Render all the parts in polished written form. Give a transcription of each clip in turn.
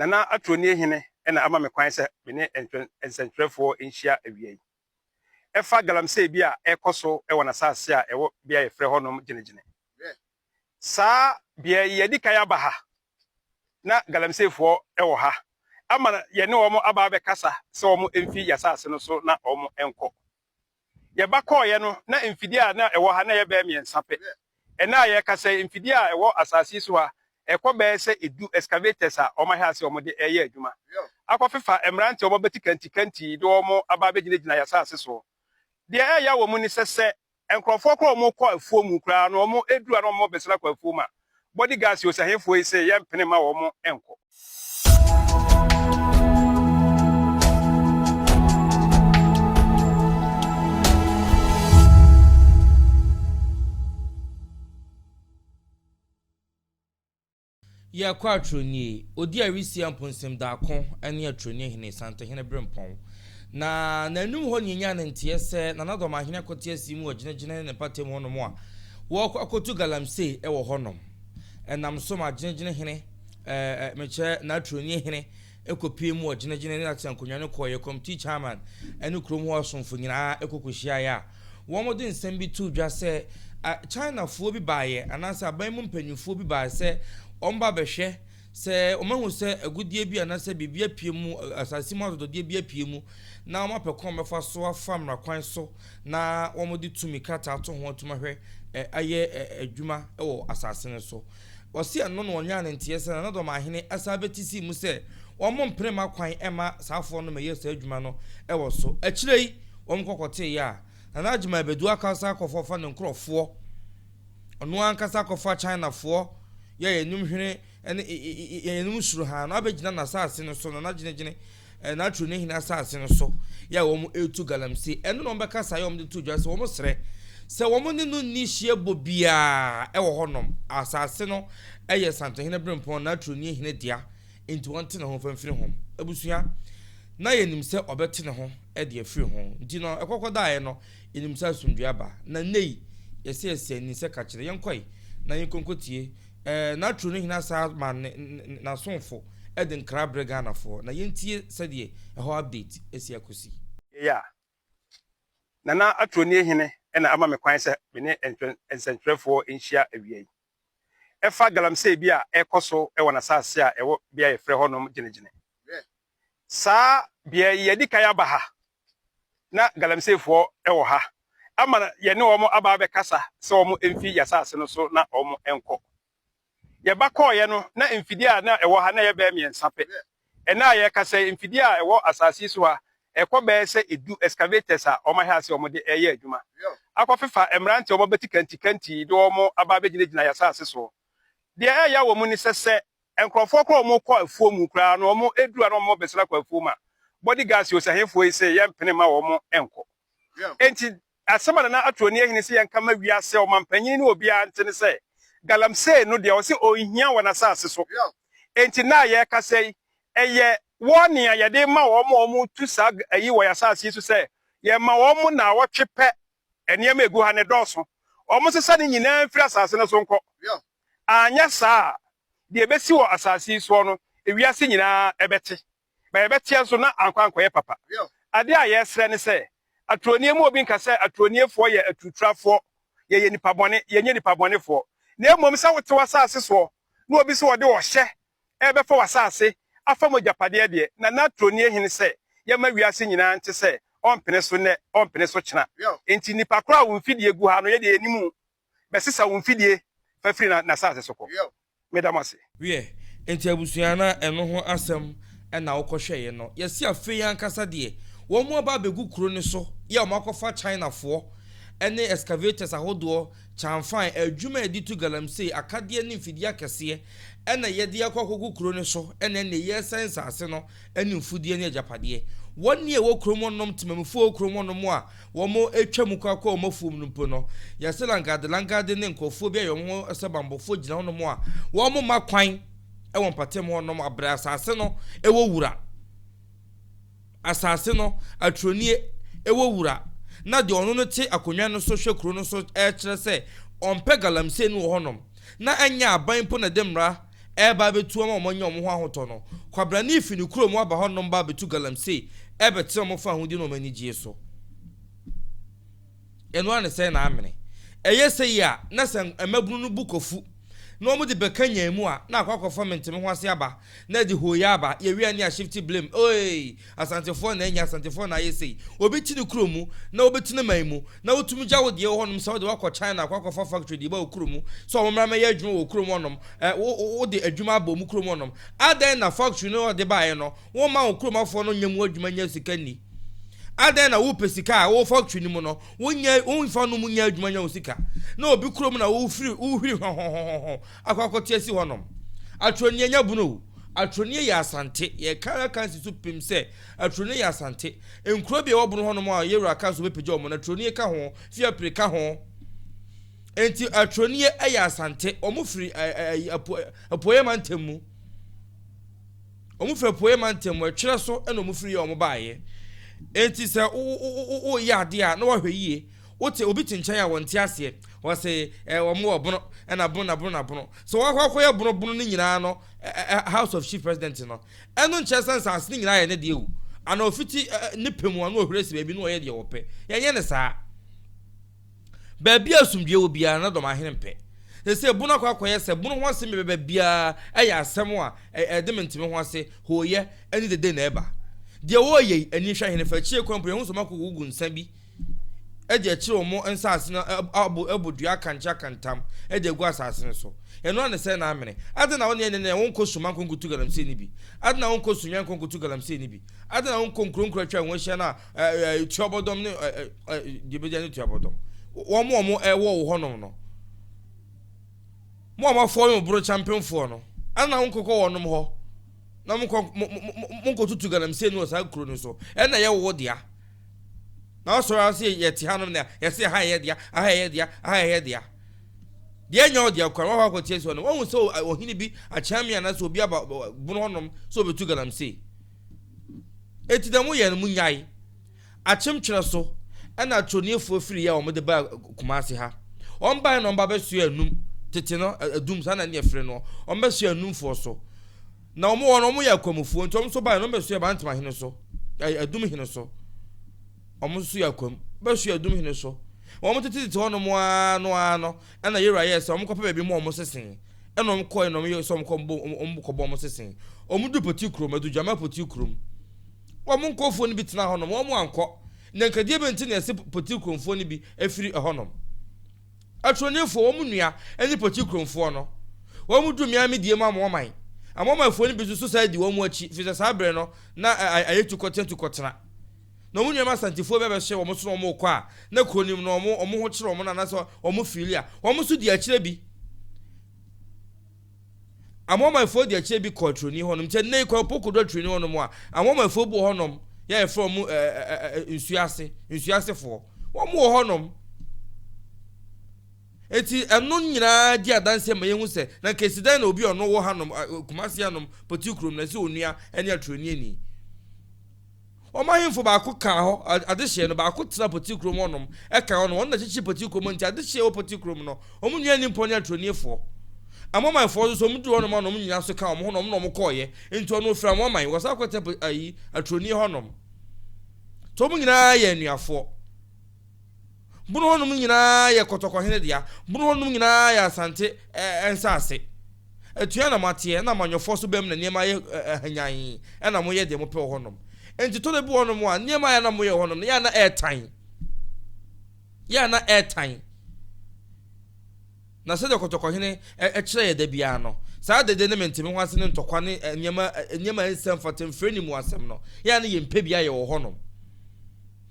Nana Aturoni Hene na ama me kwan sɛ me ne nsɛntwerɛfoɔ nhyia awia yi. Ɛfa galamsey bi a ɛrekɔ so wɔ n'asase a ɛwɔ bea a yɛfrɛ hɔnom Gyinagyina. Saa bea yi, yɛadi kan aba ha na galamseyfoɔ wɔ ha ama yɛne wɔn aba abɛkasa sɛ wɔn mfi yɛn asase no so na wɔn nkɔ. Yɛba kɔeɛ no, na mfidie a na ɛwɔ ha na ɛyɛ bɛyɛ mmiɛnsa pɛ. Ɛnnɛ a yɛrekasa yi, mfidie a ɛwɔ asase yi so ha, ɛkɔ bɛyɛ sɛ edu, excavators a wɔahyɛ ase a wɔde reyɛ adwuma. Akɔfefa mmeranteɛ a wɔabati kantikanti de wɔn aba abɛgyinagyina yɛn asase soɔ. Deɛ ɛyɛ ya wɔ mu ne sɛ, sɛ nkurɔfoɔ koraa a wɔkɔ afuo mu koraa no, wɔduru a na wɔbɛsra kɔ afuo mu a, bodyguards yi, ɔsahefoɔ yi se yɛmpene mma wɔn nkɔ. Yɛkɔ Atronie, odi Awisia Mponsem Daako ne Atronie hene Santehene Berempɔn. Na n'anum hɔ ne yɛnyaa no nteɛ sɛ Nana Dɔmahene akɔte asi mu wɔ Gyinagyina ne ne mpatamu hɔnom a wɔrekɔ akɔtu galamsey wɔ hɔnom. Ɛnam so ma Gyinagyina hene, ɛɛ mekyerɛ N'Atronie hene kɔpue mu wɔ Gyinagyina ne n'atena nkonnwa no kɔeɛ, Committee Chairman ne kurom hɔ asomfo nyinaa kɔ kɔhyiaeɛ a wɔde nsɛm bi too dwa sɛ Chinafoɔ bi baeɛ anaasɛ aban mu mpanimfoɔ bi baeɛ sɛ wɔba bɛhwɛ sɛ wɔahu sɛ agudeɛ bi anaasɛ biribi apue mu, asase mu adɔdɔdeɛ bi apue mu na wɔapɛ kwan wɔbɛfa so afa mmara kwan so na wɔde tumi krataa ato ho atumi ahwɛ ayɛ adwuma wɔ asase no so. Ɔse ɛno na ɔnyaa ne nteɛ sɛ Nana Dɔmahene san bɛte sii mu sɛ wɔn mpene mma kwan mma saa afoɔ no mmɛyɛ saa adwuma no wɔ so. Akyire yi wɔn kɔ kɔteeɛ a, Nana Agyemang Badu akasa akɔfɔfa ne nkorɔfoɔ, ɔno ankasa akɔfa Chinafoɔ yɛ yɛn anim hwene ne yɛn anim suro haa no abɛgyina n'asase no so, Nana Gyinagyina N'aturo ne hene asase no so yɛ a wɔn retu galamsey. Ɛno na wɔn bɛka saa yɛ wɔn de to dwa sɛ wɔn srɛ sɛ wɔn ne no nni hyeɛ bɔ biara wɔ hɔ nom. Asase no yɛ Santehene Berempɔn N'aturo ne hene dea nti wɔn te ne ho fa mfiri ho. Abusua, na yɛnim sɛ ɔbɛte ne ho de afiri ho nti no ɛkɔkɔ daeɛ no yɛnim sɛ asomdwoeɛ aba. Na nnɛ yi yɛsɛ yɛsɛ ani sɛ kakyere yɛnkɔe na yɛnkɔnkɔtie Ɛɛ n'aturo no hene saa ma ne n'asomfo de nkra brɛ Ghanafoɔ na yɛntie sɛdeɛ ɛhɔ update asi akɔsi. Yei a, Nana Aturoni hene na ama me kwan sɛ me ne nsɛntwerɛfoɔ nhyia awia yi. Ɛfa galamsey bi a ɛrekɔ so wɔ n'asase a ɛwɔ bea a yɛfrɛ hɔnom Gyinagyina. Saa bea yi, yɛadi kan aba ha na galamseyfoɔ wɔ ha ama yɛne wɔn aba abɛkasa sɛ wɔn mfi yɛn asase no so na wɔn nkɔ. Yɛba kɔɔeɛ no, na mfidie a na ɛwɔ ha na ɛyɛ bɛyɛ mmiɛnsa pɛ. Ɛnnɛ a yɛrekasa yi, mfidie a ɛwɔ asase yi so ha, ɛkɔ bɛyɛ sɛ edu, excavators a wɔahyɛ ase a wɔde reyɛ adwuma. Akɔfefa mmeranteɛ a wɔabati kantikanti de wɔn aba abɛgyinagyina yɛn asase soɔ. Deɛ ɛyɛ ya wɔ mu ne sɛ, sɛ Nkurɔfoɔ koraa a wɔkɔ afuo mu koraa no, wɔduru a na wɔbɛsra kɔ afuo mu a, body guards yi, ɔsahefoɔ yi se yɛmpene mma wɔn nkɔ. Enti asɛm a Nana Aturoni Ahene se yɛnka mma wiase, ɔmampanin ne obiara nte ne sɛ, Galamsey no deɛ ɔse ɔnhia wɔ n'asase so. Enti nnɛ a yɛrekasa yi, ɛyɛ warning a yɛde rema wɔn a wɔretu saa ayi wɔ yɛn asase yi so sɛ, yɛma wɔn nnawɔtwe pɛ, nneɛma a ɛgu ha no ɛdɔɔso, wɔnsesa ne nyinaa mfiri asase no so nkɔ. Anyɛ saa a, deɛ ɛbɛsi wɔ asase yi soɔ no, ewiase nyinaa bɛte. Na yɛbɛteɛ nso na ankɔ ankɔyɛ papa. Adeɛ a yɛresrɛ ne sɛ, aturonie mu obi nka sɛ aturoniefoɔ yɛ aturuturafoɔ, yɛyɛ nnipa bɔne, yɛnyɛ nnipa bɔnefoɔ. Na mmom sɛ wote w'asase soɔ na obi sɛ ɔde ɔhyɛ rebɛfa w'asase afa mu agyapadeɛ deɛ, na na aturonie hene sɛ yɛmma wiase nyinaa nte sɛ ɔmpene so nnɛ, ɔmpene so kyena. Enti nnipa korɔ a wo mfidie gu ha no, yɛdeɛ yɛnim wo. Bɛsesa wo mfidie fa firi n'asase so kɔ. Meda mo ase. Wiɛ, enti abusua na ɛno ho asɛm na wokɔhwɛeɛ no. Yɛse afei ankasa deɛ wɔn aba abɛgu kuro no so yɛ a wɔakɔfa Chinafoɔ ne excavators ahodoɔ, kyanfan, adwuma a yɛde tu galamsey, akadeɛ ne mfidie akɛseɛ na yɛde akɔ akɔgu kuro no so na ɛnneɛ yɛresɛe nsase no ne mfudeɛ ne agyapadeɛ. Wɔn a ɛwɔ kurom hɔnom, temamufoɔ a ɛwɔ kurom hɔnom a wɔatwa mu kɔ akɔ wɔn afuom no mpo no, yɛse Langade Langade ne nkurɔfoɔ bi ayɛ wɔn ho sɛ bammɔfoɔ gyina hɔnom a wɔmma kwan wɔ mpɔtam hɔnom abrɛ asase no wɔ wura. Asase no aturonie wɔ wura na deɛ ɔno no te akonnwa no so hwɛ kuro no so rekyerɛ sɛ ɔmpɛ galamsey no wɔ hɔnom na ɛnyɛ aban mpo na ɛde mmara. ɛreba abɛtu wɔn a wɔanya wɔn ho ahotɔ no. Kwabrane fi ne kurom aba hɔnom ba abɛtu galamsey ɛrebɛtena wɔn fahodie ne wɔn anigyeɛ so. Ɛno ara ne sɛn na amene. Ɛyɛ sei a, na sɛ mmabunu no bo kɔfu na wɔde bɛkanyan mu a, na akɔ akɔfa mente-me-ho-ase aba, na ɛde hooyɛ aba, yɛwie a ne yɛashifte blame, oei, Asantefoɔ na anya, Asantefoɔ na ayɛ sei. Obi te ne kuro mu, na obi te ne man mu, na wotumi gya wo deɛ wɔ hɔnom sɛ wode woakɔ China akɔ akɔfa factory de ba wo kuro mu sɛ wɔn mmra mmɛyɛ adwuma wɔ wo kurom hɔnom, ɛ, wo, wo, wode adwuma aba wɔn kurom hɔnom. Adɛn na factory no a wɔde baeɛ no, womma wo kuromafoɔ no nyɛ mu adwuma nya sika nni? Adɛn na wopɛ sika a wɔ factory no mu no, wonyɛ, womfa no mu nyɛ adwuma nya wo sika, na obi kurom na wofiri, wohwiri hɔhɔhɔhɔhɔ akɔ akɔte asi hɔnom? Atwerɛnie nyɛ bunu o. Atwerɛnie yɛ Asante. Yɛka aka nsi so pem sɛ Atwerɛnie yɛ Asante. Nkuro bi a ɛwɔ bono hɔnom a yɛwura ka sɛ ɔbɛpagya wɔn no, Atwerɛnie ka ho, Fiapre ka ho. Enti Atwerɛnie yɛ Asante. Wɔn firi Apueeɛ mantam mu. Wɔn firi Apueeɛ mantam mu, ɛtwerɛ so na wɔn firi yɛ wɔn baeɛ. Enti sɛ woyɛ adeɛ a na wahwɛ yie. Wote obi te nkyɛn a wɔnte aseɛ. Wɔse wɔn wɔ bono ɛna bono na bono na bono. Sɛ wɔakɔ akɔyɛ bono bono no nyinaa no House of Chief President no, ɛno nkyerɛ sɛ nsaase no nyinaa yɛ ne deɛ o. Ana ɔfiti ne pɛ mu a na ɔhwere si baabi na ɔyɛ deɛ ɔpɛ. Yɛnyɛ no saa. Baabi a asomdwoeɛ wɔ biara na dɔm ahene mpɛ. Seesei bono akɔ akɔyɛ sɛ bono ho asɛm bi bɛba biara ɛyɛ asɛm a ɛde mente-me-ho-ase, hooyɛ, ne dede na ɛba. Deɛ wɔreyɛ yi, ani hwɛ ahene fa akyire kwan mpo yɛhu sɛ wɔakɔgugu nsa bi de akyere wɔn nsase no abɔ abɔ dua akankye akantam de agu asase no so. Ɛno ara ne sɛ na amene. Adɛn na wo ne ɛne wonkɔ Suma nkɔnkotu galamsey no bi? Adɛn na wonkɔ Sunya nkɔnkotu galamsey no bi? Adɛn na wonkɔ nkuro nkuro atwa ho ahyia no a tuabɔdɔm ne deɛ bɛgya ne tuabɔdɔm? Wɔn a wɔn ɛwɔ wo hɔnom no. Mo a moafɔre mo boro kyampemfoɔ no, adɛn na wonkɔkɔ wɔnom hɔ na monkɔ monkɔtutu galamsey no wɔ saa kuro no so? Ɛnna ɛyɛ wo dea. Na ɔsɔre ara sɛ yɛte hanom na yɛsɛ ha yɛ dea, aha yɛ dea, aha yɛ dea. Deɛ ɛnyɛ wo dea koraa no, woakɔ akɔte asi hɔ no, woahu sɛ ɔhene bi akyea me anaasɛ obi aba bono hɔnom sɛ ɔbɛtu galamsey. Enti deɛ moyɛ no, monyae. Akyemtwerɛ so ɛna atoroniefoɔ firi yɛ a wɔde baa Kumasi ha. Wɔn baeɛ na wɔn ba bɛsoɛ anum, tete no, adum, saa na ne yɛfrɛ no, wɔn bɛsoɛ anumfoɔ so. Na wɔn wɔ no, wɔyɛ akwamufoɔ, nti wɔn nso baeɛ no, wɔn bɛsoɛ Bantama hene so, Adum hene so. Wɔn nso yɛ akwam, bɛsoɛ Adum hene so. Wɔn tetetete hɔnom ara no ara no, ɛna Yewura yɛɛ sɛ wɔn kɔpɛ baabi ma wɔn sese. Ɛna wɔn kɔɛ na wɔn yɛ sɛ wɔn kɔ bɔ wɔn kɔbɔ wɔn sese. Wɔn du Poti kurom, Adugyama Poti kurom. Wɔn nkurɔfoɔ no bi tena hɔnom, wɔn ankɔ. Na nka deɛ bɛn nti na yɛse Poti kuromfoɔ no bi afiri ɛhɔnom. Aturonifoɔ, wɔn nua ne Poti kuromfoɔ no, wɔn du mmea medie mu Amoaman. Amoamanfoɔ no bi nso so saa di wɔn akyi, firi sɛ saa berɛ no na ayɛ tukɔtena tukɔtena. Na wɔn nuanom Asantefoɔ bi abɛhyɛ wɔn so na wɔn rekɔ a, na kuro no mu no wɔn wɔn ho kyere wɔn anaasɛ wɔn fiili a, wɔn nso di akyire bi. Amoamanfoɔ di akyire bi kɔ aturoni hɔnom. Nti ɛnnɛ yi kɔ Opoku do aturoni hɔnom a, Amoamanfoɔ bi wɔ hɔnom, yɛ yɛfrɛ wɔn ɛɛ nsuo ase, nsuo asefoɔ. Wɔn wɔ hɔnom. Eti ɛno nyinaa di adanseɛ ma yɛhu sɛ na nka esi dɛn na obi a ɔno wɔ hanom, Kumasi hanom, Poti kurom na ɛsɛ onua ne aturoni ani. Wɔn ahemfo baako kaa hɔ, adehyeɛ no, baako tena Poti kurom hɔnom, ɛka hɔ no, wɔn na kyekyere Poti kurom nti adehyeɛ wɔ Poti kurom no, wɔn nua nimpɔn ne aturonifoɔ. Amoamanfoɔ nso so, wɔn duru hɔnom a na wɔn nyinaa nso ka wɔn ho na wɔn na wɔn kɔɔeɛ, nti ɔno ɔfiri Amoaman, wɔsan kɔtena ayi, aturoni hɔnom. Nti wɔn nyinaa yɛ anuafoɔ. Bono hɔnom nyinaa yɛ Kɔtɔkɔhene dea. Bono hɔnom nyinaa yɛ Asante nsaase. Atua na moateɛ, ɛna amanyɔfoɔ so bam na nneɛma ayɛ hanyann, ɛna moyɛ deɛ mopɛ wɔ hɔnom. Enti tɔ da bi wɔ hɔnom a, nneɛma a na moyɛ wɔ hɔnom no, yɛ a na ɛretan. Yɛ a na ɛretan. Na sɛdeɛ Kɔtɔkɔhene kyerɛ yɛ da biara no, saa dede ne mente-me-ho-ase ne ntɔkwa ne nneɛma nneɛma a ɛnsɛ mfata mfiri ne mu asɛm no, yɛ a na yɛmpɛ bi ayɛ wɔ hɔnom.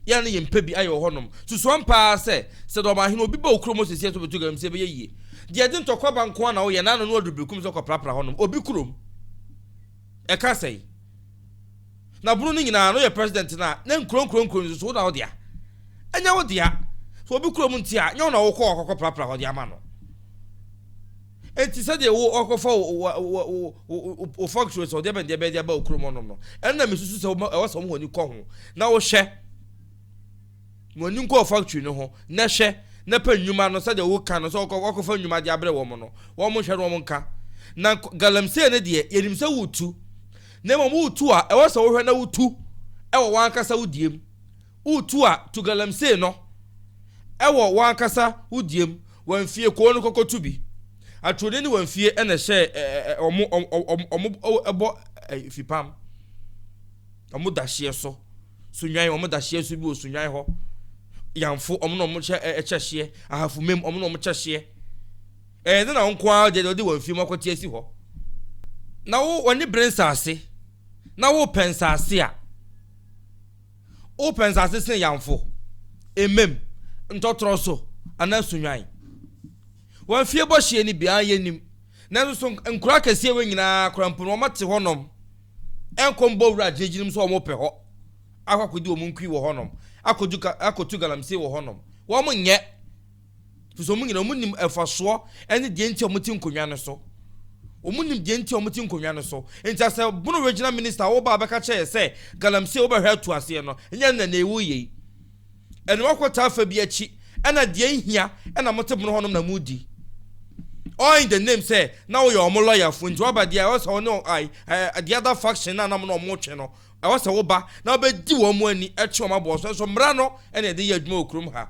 Yɛ a na yɛmpɛ bi ayɛ wɔ hɔnom. Susu ampa ara sɛ, sɛ dɔmahene obi ba wo kurom seesei sɛ ɔbɛtu galamsey ɛbɛyɛ yie. Deɛ ɛde ntɔkwa ba nko ara na woyɛ, na ano no aduru berekum sɛ kɔprapra hɔnom. Obi kurom. Ɛka sɛe. Na bunu no nyinaa no yɛ president no a, na nkuro nkuro nkuro nso so wo na wo dea. Ɛnyɛ wo dea. Sɛ obi kurom nti a, nyɛ wo na wokɔ hɔ kɔkɔprapra hɔ de ama no. Enti sɛdeɛ wo ɔkɔfa wo wo wo wo factory sɛ ɔde bɛn deɛ bɛyɛ de aba wo kurom hɔnom no, ɛno na mesusu sɛ ɛwɔ sɛ wɔn ani kɔ ho na wohwɛ. Wɔn ani nkɔ factory no ho na hwɛ na pɛ nnwuma no sɛdeɛ woka no sɛ wɔkɔfa nnwuma de abrɛ wɔn no, wɔn nhwɛ na wɔn nka. Na galamsey no deɛ, yɛnim sɛ woretu. Na mmom woretu a, ɛwɔ sɛ wohwɛ na wotu wɔ w'ankasa wo deɛ mu. Woretu a, tu galamsey no wɔ w'ankasa wo deɛ mu. Wamfie, koo no kɔkɔtu bi. Atoroni ne wamfie na ɛhyɛ wɔn wɔn bɔ fipam. Wɔn da hyeɛ so. Sunwan, wɔn da hyeɛ so bi wɔ Sunwan hɔ. Yamfo, wɔn na wɔn kyɛ kyɛ hyeɛ. Ahafo-Mem, wɔn na wɔn kyɛ hyeɛ. Ɛyɛ dɛ na wo nko ara deɛ wɔde wɔn mfie mu akɔte asi hɔ. Na wo w'ani bere nsaase, na wopɛ nsaase a, wopɛ nsaase sen Yamfo, Emem, Ntɔtorɔ so, anaa Sunwan. Wɔn fie bɔ hyeɛ no bi, aa yɛnim. Nanso so nkuro akɛseɛ wei nyinaa koraa mpo no wɔate hɔnom nkɔ mbɔ wura gyinagyinam sɛ wɔpɛ hɔ akɔ akɔdi wɔn nkui wɔ hɔnom, akɔdu akɔtu galamsey wɔ hɔnom. Wɔn nyɛ. Firi sɛ wɔn nyinaa wɔn nim ɛfasoɔ ne deɛ nti a wɔte nkonnwa no so. Wɔn nim deɛ nti a wɔte nkonnwa no so. Nti asɛ Bono regional minister a woba abɛka kyerɛ yɛ sɛ galamsey wobɛhwɛ atu aseɛ no, nyɛ no na na ɛwɔ yei. Ɛna wakɔ taa fa bi akyi ɛna deɛ nhia ɛna mote Bono hɔnom na modi. All in the name sɛ na woyɛ wɔn lawyer fo nti waba deɛ ɛwɔ sɛ wɔne ai the other faction na na mo na wɔn twe no ɛwɔ sɛ woba na wobɛdi wɔn ani ɛkye wɔn aboɔ so nso mmara no ɛna ɛde yɛ adwuma wɔ kurom ha.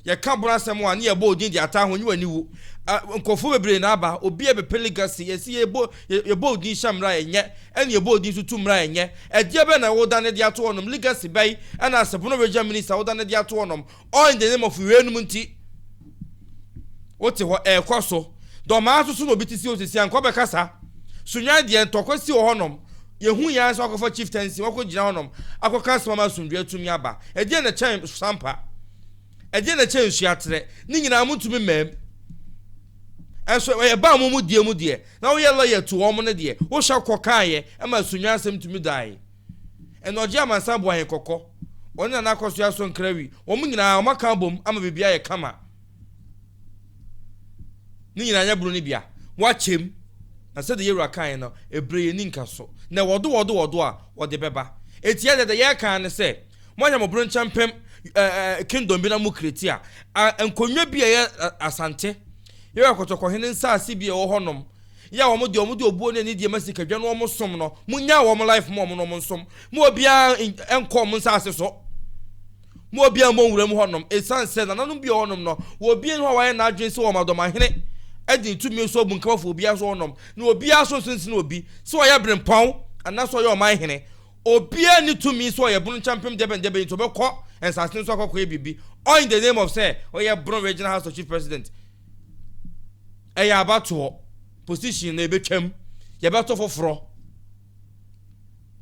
Yɛka bono asɛm a ne yɛbɔ odin de ataa ho nye w'ani wu. Nkurɔfoɔ bebree na aba, obi a bɛpɛ legacy, yɛsi yɛbɔ yɛbɔ odin hyɛ mmara a ɛnyɛ, ɛne yɛbɔ odin nso tu mmara a ɛnyɛ. Ɛdeɛ bɛn na wodane de ato hɔnom, legacy bɛn ɛna asɛ bono regional minister wodane de ato hɔnom, all in the name of weinom nti. Wote hɔ, ɛrekɔ so. Dɔmaa nso so na obi te si hɔ sisi a, nka ɔbɛkasa. Sunyani deɛ ntɔkwa si wɔ hɔnom. Yɛhu yɛn ara sɛ wakɔfa chieftaincy, wakɔgyina hɔnom akɔka asɛm ama asomdwoeɛ atumi aba. Ɛdeɛn na ɛkyɛn sampa? Ɛdeɛn na ɛkyɛn nsuaterɛ? Ne nyinaa montumi mmaam. Ɛnso ɛbaa mo mu deɛ mu deɛ, na woyɛ lawyer to wɔn no deɛ, wohyɛ kɔ kaeɛ ma asomdwoeɛ asɛm tumi daeɛ. Ɛna ɔgye amansan boa yɛn kɔkɔ. Ɔne Nana Akɔsoa so Nkrawi, wɔn nyinaa wɔaka abom ama biribi ayɛ kama. Ne nyinaa nyɛ boro no bia. Woakyɛ mu. Na sɛdeɛ yɛn wura kaeɛ no, ɛberɛ yɛnni nka so. Na wɔdo wɔdo wɔdo a, wɔde bɛba. Enti yɛn deɛ deɛ yɛreka ara ne sɛ, moanya mo boro nkyɛmpem ɛɛ kingdom bi na mo create a, a nkonnwa bi a ɛyɛ Asante, yɛwɔ Kɔtɔkɔhene nsaase bi a ɛwɔ hɔnom, yɛ a wɔn deɛ wɔn de obuo ne anidie ma sikadwa no wɔn som no, monyaa wɔn life ma wɔn na wɔn nsom. Mo obiara nkɔ wɔn nsaase so. Mo obiara mmɔ nwura mu hɔnom, esiane sɛ nananom bi wɔ hɔnom no, wɔ obiara nni hɔ a wayɛ n'adwene sɛ wɔma dɔmahene de ne tumi so abunkam afa obiara so hɔnom, na obiara nso nsensene obi, sɛ ɔyɛ berempɔn anaasɛ ɔyɛ ɔman hene. Obiara nni tumi sɛ ɔyɛ bono nkyɛmpem dɛbɛn dɛbɛn nti ɔbɛkɔ nsase no so akɔkɔyɛ biribi, all in the name of sɛ ɔyɛ Bono Regional House of Chief President. Ɛyɛ abatoɔ, position no ɛbɛtwam, yɛbɛto foforɔ.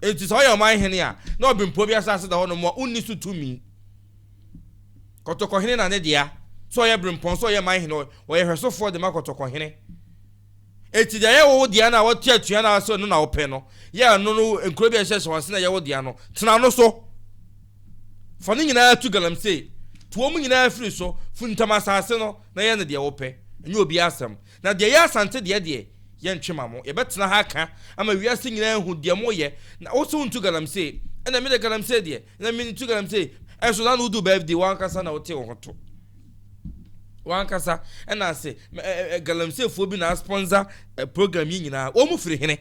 Enti sɛ ɔyɛ ɔman hene a, na ɔbempɔn bi asase da hɔnom a onni so tumi. Kɔtɔkɔhene na ne dea. Sɛ ɔyɛ berempɔn, sɛ ɔyɛ man hene, ɔyɛ hwɛsofoɔ de ma kɔtɔkɔhene. Enti deɛ ɛyɛ wo dea no a wɔte atua no a sɛ ɛno na wopɛ no, yɛ ɛno no, nkuro bi a ɛhyɛhyɛ wɔn ase na ɛyɛ wo dea no, tena no so. Fa ne nyinaa tu galamsey. Tu wɔn nyinaa firi so, funtam asase no na yɛ no deɛ wopɛ. Ɛnyɛ obiara asɛm. Na deɛ ɛyɛ Asante deɛ deɛ, yɛntwe ma mo. Yɛbɛtena ha aka ama wiase nyinaa ahu deɛ moyɛ. Na wo se wontu galamsey, ɛna me deɛ galamsey deɛ, na mentu galamsey. Ɛnso na wodu birthday, w'ankasa na wote wo ho to. W'ankasa, ɛna ase, galamseyfoɔ bi na asponsor program yi nyinaa. Wɔn firi hene?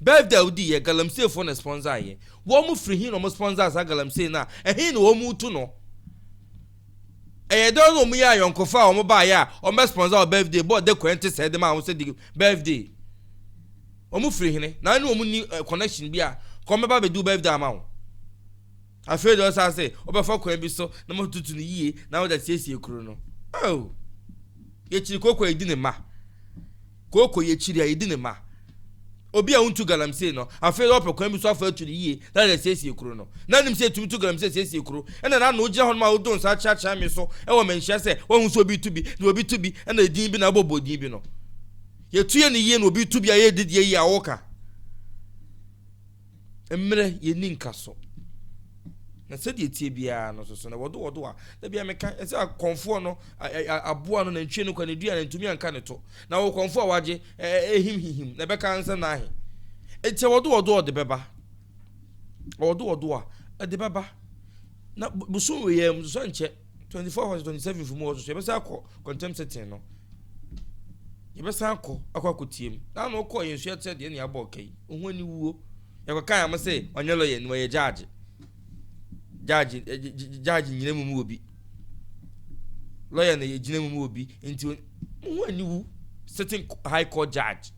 Birthday a wodi yɛ, galamseyfoɔ na sponsor yɛ. Wɔn firi he na wɔn sponsor saa galamsey no a, ɛhe na wɔn tu no? Ɛyɛ dɛn na wɔn yɛ ayɔnkofa a wɔn baayɛ a wɔn bɛ sponsor wɔ birthday bɔ de kwan te sɛ de ma wɔn sɛ di birthday. Wɔn firi hene na ne wɔn ni eh, connection bi a kɔn bɛba bɛdi birthday ama wo. Afei deɛ ɔsan sɛ wɔbɛfa kwan bi so na mo tutu no yie na wɔde asiesie kuro no. Oh, yɛkyiri koko a yɛdi ne mma. Kooko yɛ kyiri a yɛdi ne mma. Obi a wontu galamsey no, afei na ɔpɛ kwan bi so afa atu no yie na de asiesie kuro no. Na nim sɛ yɛtumi tu galamsey siesie kuro. Ɛna n'ano wogyina hɔ nom a wodo nsa akyeakyea me so wɔ manhyia sɛ wahu sɛ obi retu bi na obi tu bi ɛna edin bi na abɔbɔ din bi no. Yɛtu yɛ no yie na obi tu bi a yɛredi deɛ yie a woka. Mmerɛ yɛnni nkaso. Na sɛdeɛ ɛteɛ biara no soso na wɔdo wɔdo a da bia meka ɛsɛ akɔmfoɔ no aboa no nantwie no kwa ne dua no ntumi anka ne to na wɔ kɔmfoɔ a wagye ɛhim hihim na ɛbɛka nsɛ na ahe ɛti wɔdo wɔdo ɔde bɛba wɔdo wɔdo a ɛde bɛba na bosom wei yɛ nso nkyɛ 24 hours 27 mu wɔ so yɛbɛsɛ akɔ contempt sitting no. Yɛbɛsan akɔ akɔ akɔtie mu. Na na ɔkɔɔ yɛn nso yɛte deɛ ne abɔ ɔka yi. Ho aniwuo. Yɛkɔka yɛn sɛ ɔnyɛ lɔya ni, ɔyɛ judge. Judge, judge nyina mu mu wɔ bi. Lɔya na yɛgyina mu mu wɔ bi. Nti ho aniwu. Sitting high court judge.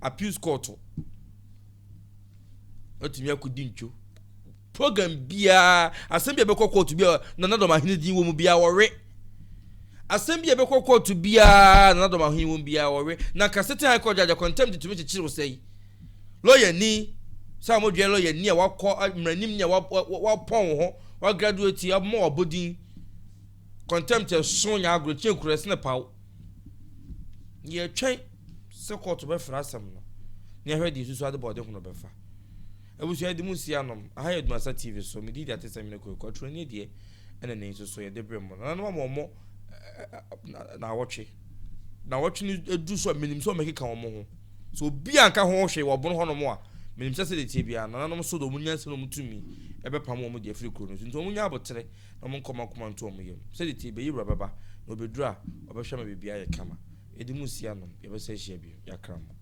Appeals court. Watumi akɔdi ntwo. Program biara, asɛm bi a ɛbɛkɔ court bi a Nana Dɔmahene din wɔ mu biara wɔwe. Asɛm bi a ɛbɛkɔ court biara Nana Dɔmahene wɔ mu biara wɔwe. Na nka sitting high court judge contempt tumi kyekyere wo sɛ yi. Lawyer ni, sɛ a modua lawyer ni a wakɔ mmaranim ni a wapɔn wo ho, wagraduate, abɔ wabɔdin. Contempt ɛso nya agorɔ kyɛn kura ɛsene paw. Yɛtwɛn sɛ court bɛfrɛ asɛm no. Ne ahwɛ deɛ susu ade bɔ ɔde ho no bɛfa. Abusua de mu si anom. Aha yɛ Dumasa TV so. Medi di ate sɛ mene kɔ atwerɛ deɛ ɛna ne nso so yɛde brɛ mu. Nananom ama ɔmɔ na awɔtwe. Na awɔtwe no edu so a menim sɛ ɔmɛkeka wɔn ho. So obi anka ho hwee wɔ bono hɔnom a menim sɛ sɛdeɛ tie biara nananom so de ɔmo nyansa na ɔmo tumi ɛbɛpam wɔn de afiri kuro no so. Nti ɔmo nya abotere na ɔmo nkɔma akoma nto ɔmo yam. Sɛdeɛ tie bɛyi wura bɛba na obɛduru a ɔbɛhwɛ ma biribiara yɛ kama. Yɛde mu si anom yɛbɛsɛ ahyia bio. Yɛakra mo.